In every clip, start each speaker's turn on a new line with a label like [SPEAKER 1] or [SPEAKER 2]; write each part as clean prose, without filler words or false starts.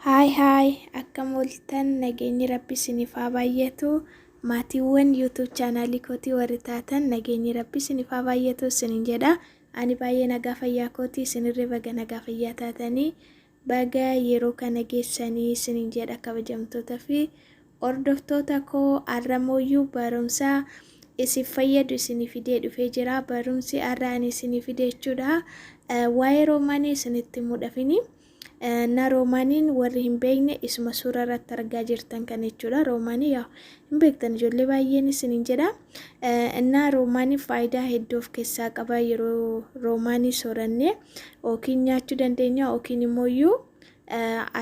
[SPEAKER 1] Haay haay, akkam ooltan? Nageenyi Rabbi isiniif haa baay'atu. Maatiiwwan YouTube chaanaalii kootii warri taatan, nageenyi Rabbi isiniif haa baay'atu isinin jedha. Ani baay'ee nagaa fayyaa kootii, isinirree baga nagaa fayyaa taatanii, baga yeroo kana geessanii isinin jedha. Kabajamtoota fi hordoftoota koo, har'amooyyuu barumsa isin fayyadu isinii fidee dhufee jira. Barumsi har'a ani isinii fide jechuudha, waa'ee roomaanii isinitti himuudhaafini. Na roomaaniin warri hin beekne, isuma suura irratti argaa jirtan kana jechuudha. Roomaanii yaa hin beektan ijoollee baay'een isiniin jedha. Innaa roomaanii faayidaa hedduu of keessaa qaba. Yeroo roomaanii sooranne yookiin nyaachuu dandeenya yookiin immoo iyyuu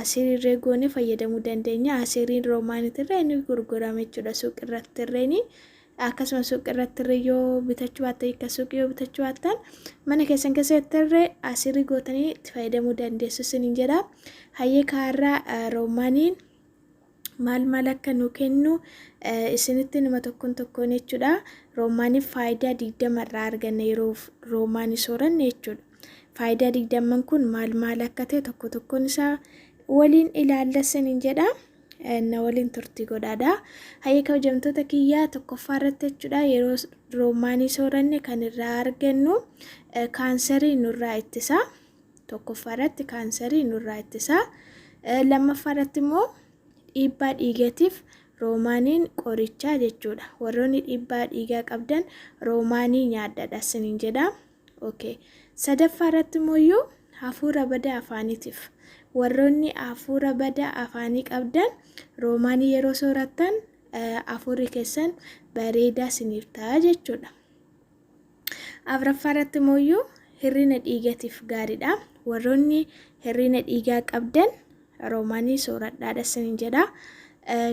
[SPEAKER 1] asiirirree goone fayyadamuu dandeenya. Asiiriin roomaaniitirree ni gurgurama jechuudha suuqii irratti irreeni. Akkasuma suuqii irratti illee yoo bitachuu baattan, hiika suuqii yoo bitachuu baattan, mana keessan keessatti illee asirii gootanii itti fayyadamuu dandeessu isiniin jedha. Hayyee, kaarraa roomaaniin maal maal akka nu kennu isinitti nama tokkoon tokkoon jechuudha. Roomaaniin faayidaa 20 irraa arganna yeroo roomaanii sooranne jechuudha. Faayidaa 20n kun maal maal akka ta'e tokko tokkoon isaa waliin ilaalla isiniin jedha. Na waliin turtii godhaadha. Hayyee kabajamtoota kiyyaa, tokkoffaa irratti jechuudha, yeroo roomaanii sooranne kan irraa argannu kaansarii nurraa ittisa. Tokkoffaa irratti kaansarii nurraa ittisa. Lammaffaa irratti immoo dhiibbaa dhiigatiif roomaaniin qorichaa jechuudha. Warroonni dhiibbaa dhiigaa qabdan roomaanii nyaadhadha isiniin jedha. Okay. Sadaffaa irratti immoo hafuura badaa afaaniitiif. Warroonni hafuura badaa afaanii qabdan, roomaanii yeroo soorattan hafuurri keessan bareedaa isiniif ta'a jechuudha. Afuraffaa irratti immoo hir'ina dhiigatiif gaariidha. Warroonni hir'ina dhiigaa qabdan roomaanii sooradhaadha isiniin jedha.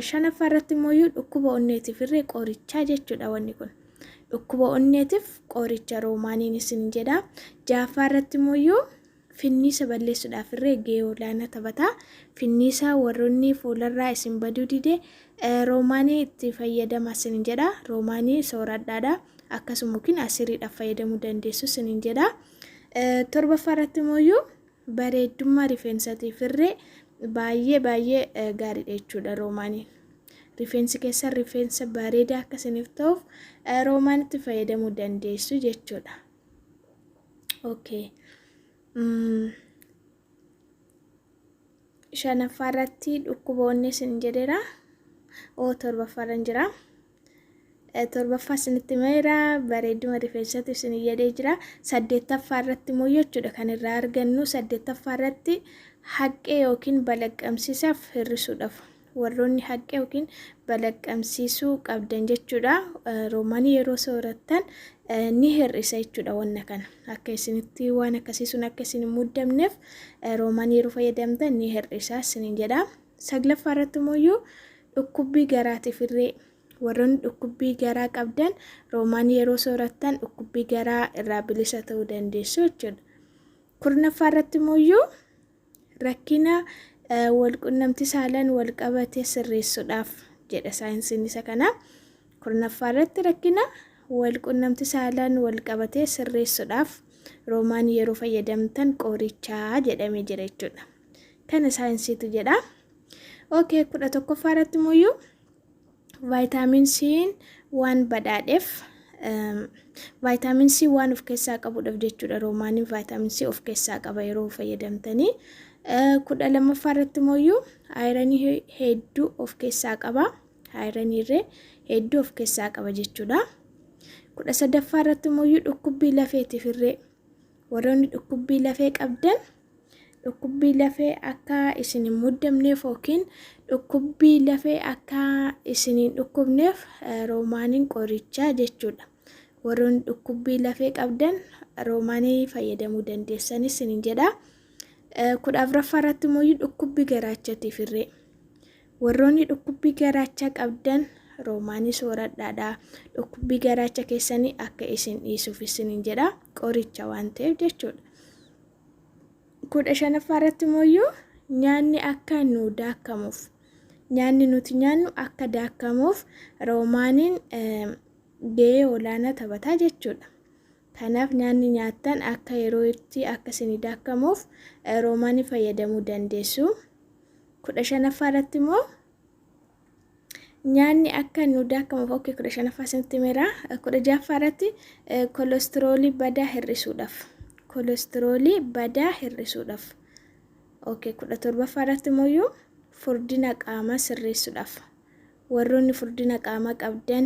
[SPEAKER 1] Shanaffaa irratti immoo dhukkuba onneetiif irree qorichaa jechuudha wanni kun. Dhukkuba onneetiif qoricha roomaaniin isin jedha. Ja'affaa irratti immoo finniisa balleessuudhaaf irree gahee olaanaa taphata. Finniisa warroonni fuularraa isin baduu dide, roomaanii itti fayyadama isin jedha. Roomaanii sooradhaadha. Akkasuma yookiin asiriidhaaf fayyadamuu dandeessu isin jedha. Torbaffaa irratti immoo bareeddummaa rifeensaatiif irree baay'ee baay'ee gaariidha jechuudha roomaaniin. Rifeensi keessan rifeensa bareedaa akka isiniif ta'uuf roomaanitti fayyadamuu dandeessu jechuudha. Okay. Shanaffaa irratti dhukkuba onnee isin jedheera. Oo, torbaffaa irra jira. Torbaffaa isinitti himeera, bareeduma rifeensaatiif isin jedhee jira. Saddeettaffaa irratti immoo jechuudha kan irraa argannu, saddeettaffaa irratti haqqee yookiin balaqqamsiisaaf hir'isuudhaaf. Warroonni haqqee yookiin balaqqamsiisuu qabdan jechuudha. Roomaanii yeroo soorattan ni hir'isa jechuudha wanna kana. Akka isinitti waan akkasii sun akka isin hin muddamneef roomaanii yeroo fayyadamtan ni hir'isa isiniin jedha. Saglaffaa irratti immoo dhukkubbii garaatiif irree, warroonni dhukkubbii garaa qabdan roomaanii yeroo soorattan dhukkubbii garaa irraa bilisa ta'uu dandeessu jechuudha. 10ffaa irratti immoo rakkina walqunnamtii saalaan wal qabate sirreessuudhaaf jedha saayinsiin isa kana. 10ffaa irratti rakkina walqunnamtii saalaan wal qabate sirreessuudhaaf roomaanii yeroo fayyadamtan qorichaa jedhamee jira jechuudha. Kana saayinsiitu jedha. Okay, 11ffaa irratti immoo vaayitaamin C'n waan badhaadheef, vaayitaamin C waan of keessaa qabuudhaaf jechuudha. Roomaaniin vaayitaamin C of keessaa qaba yeroo fayyadamtanii. 12ffaa irratti immoo ayiranii hedduu of keessaa qaba. Ayiranii irree hedduu of keessaa qaba jechuudha. 13ffaa irratti immoo dhukkubbii lafeetiif irree, warroonni dhukkubbii lafee qabdan, dhukkubbii lafee akka isin hin muddamneef yookiin dhukkubbii lafee akka isin hin dhukkubneef roomaaniin qorichaa jechuudha. Warroonni dhukkubbii lafee qabdan roomaanii fayyadamuu dandeessan isiniin jedha. 14ffaa irratti immoo dhukkubbii garaachatiif irree, warroonni dhukkubbii garaachaa qabdan roomaanii sooradhaadha. Dhukkubbii garaacha keessanii akka isin dhiisuuf isiniin jedha, qoricha waan ta'eef jechuudha. 15ffaa irratti immoo nyaanni akka nu daakamuuf, nyaanni nuti nyaannu akka daakamuuf roomaaniin gahee olaanaa taphataa jechuudha. Kanaaf nyaanni nyaattan akka yeroo itti akka isin daakamuuf roomaanii fayyadamuu dandeessu. 15ffaa irratti immoo nyaanni akka nu daakamuuf okay 15ffaa isinitti himeera. 16ffaa irratti kolestiroolii badaa hir'isuudhaaf. Kolestiroolii badaa hir'isuudhaaf. Okay 17ffaa irratti immoo furdina qaamaa sirreessuudhaaf. Warroonni furdina qaamaa qabdan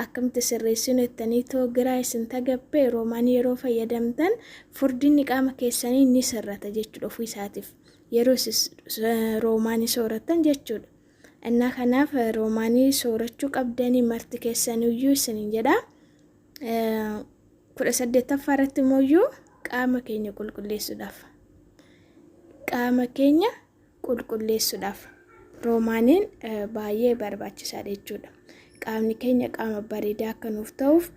[SPEAKER 1] akkamitti sirreessinu jettanii too giraa isin tagabbee roomaanii yeroo fayyadamtan furdinni qaama keessanii ni sirrata jechuudha ofii isaatiif. Yeroo isin roomaanii soorattan jechuudha. Innaa kanaaf roomaanii soorachuu qabdanii marti keessaniyyuu isinin jedha. 18ffaa irratti immoo qaama keenya qulqulleessuudhaaf. Qaama keenya qulqulleessuudhaaf roomaaniin baay'ee barbaachisaadha jechuudha. Qaamni keenya qaama bareedaa akka nuuf ta'uuf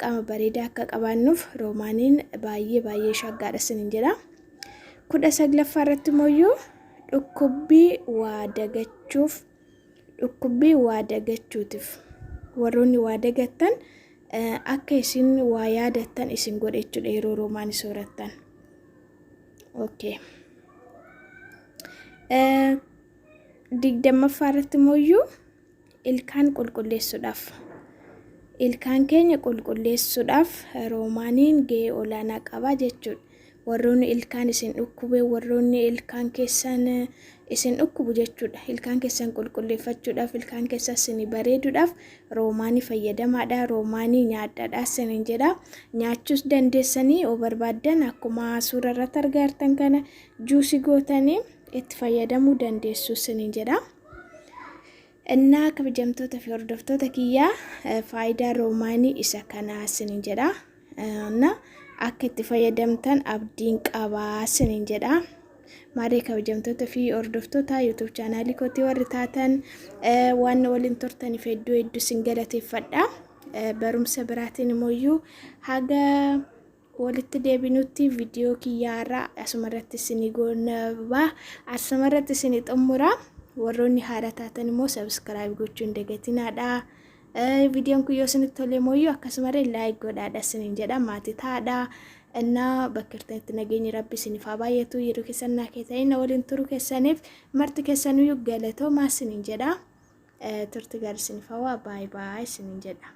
[SPEAKER 1] qaama bareedaa akka qabaannuuf roomaaniin baay'ee baay'ee shaggaadha isinin jedha. 19ffaa irratti immoo dhukkubbii waa dagachuuf dhukkubbii waa dagachuutiif warroonni waa dagattan akka isin waa yaadattan isin godha jechuudha yeroo roomaanii soorattan. Okay. 20ffaa irratti immoo ilkaan qulqulleessuudhaaf. Ilkaan keenya qulqulleessuudhaaf roomaaniin gahee olaanaa qaba jechuudha. Warroonni ilkaan isin dhukkube, warroonni ilkaan keessan isin dhukkubu jechuudha. Ilkaan keessan qulqulleeffachuudhaaf, ilkaan keessan isin bareeduudhaaf roomaanii fayyadamaadha. Roomaanii nyaadhaadha isinin jedha. Nyaachuus dandeessanii yoo barbaaddan akkuma suura irratti argaa jirtan kana juusii gootanii itti fayyadamuu dandeessu isinin jedha. Innaa kabajamtoota fi hordoftoota kiyyaa faayidaa roomaanii isa kanaa isinin jedha. Na akka itti fayyadamtan abdiin qabaa isinin jedha. Maarree kabajamtoota fi hordoftoota YouTube chaanaalii kootii warri taatan waan waliin turtaniif hedduu hedduu isin galateeffadha. Barumsa biraatiin immoo haga walitti deebinutti viidiyoo kiyyaarraa asuma irratti isinii goonabaa asuma irratti isinii xumura. Warroonni haara taatan immoo subscribe gochuu hin dagatinaadha. Viidiyoon kun yoo isinitti tole immoo akkasumallee like godhaadha isiniin jedha maatii taadha. Innaa bakka jirtanitti nageenyi rabbi isiniif haa baay'atu yeroo keessan naa keessanii na waliin turuu keessaniif marti keessaniyyuu galatoomaa isiniin jedha. Turti gaarii isiniif hawaa baay'ee baay'ee isiniin jedha.